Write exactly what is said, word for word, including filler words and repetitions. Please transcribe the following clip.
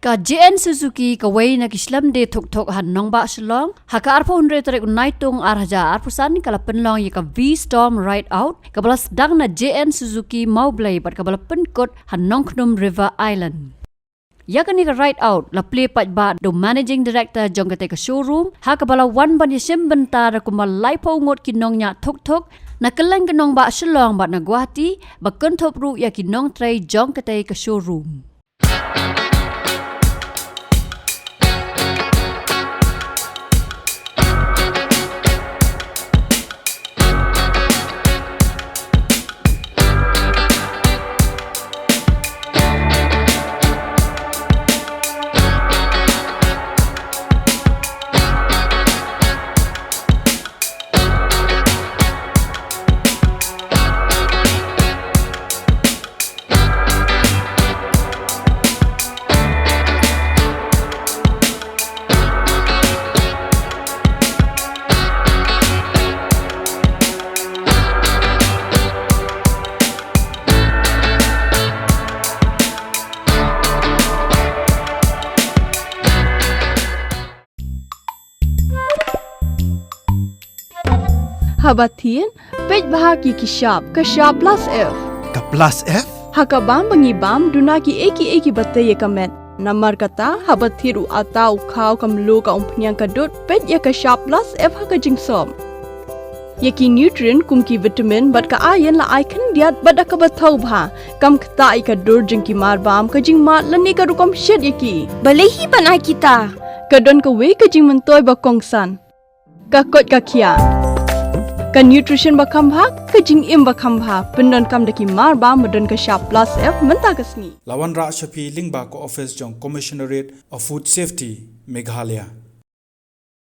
Ka J N Suzuki, kawei na ki shlem die thuk thuk ha nongbah Shillong, ha ka arphew hynriew tarik u Naitung ar hajar arphew san, ka la pynlong ïa ka V-Storm Ride Out, kaba la sdang na J N Suzuki Mawblei bad kaba la pynkut ha Nongkhnum River Island. Ïa kane ka Ride Out la plie paidbah da u Managing Director jong katei ka showroom, ha kaba la wan ban ïashim bynta da kumba laiphew ngut ki nongñiah thuk thuk na kylleng ka nongbah Shillong bad na Guwahati, ba kynthup ruh ïa ki nongtrei jong katei ka showroom. Haba thied, peit bha ïa ki shap, ka shap plus F. Ka plus F? Ha ka bam ba ngi bam, duna kiei kiei kiba tei ïa ka met. Namar kata, haba thied u atta, u khaw, ka mluh, ka umphniang, ka dud, peit ïa ka shap plus F ha ka jingsop. Ïa ki nutrient kum ki vitamin bad ka iron la ai khyndiat bad da kaba thaw bha. Kam ktah ïa ka dur jong ki marbam, ka jingmad lane ka rukom shet ïa ki. Balei hi ban ai kita? Ka don kawei ka jingmyntoi ba kongsan. Ka koit ka khiah. Ka nutrition ba kham bha, ka jingim ba kham bha. Pyndonkam da ki marbam ba don ka shap plus F mynta ka sngi. La wanrah sha phi lyngba ka office jong Commissionerate of Food Safety, Meghalaya.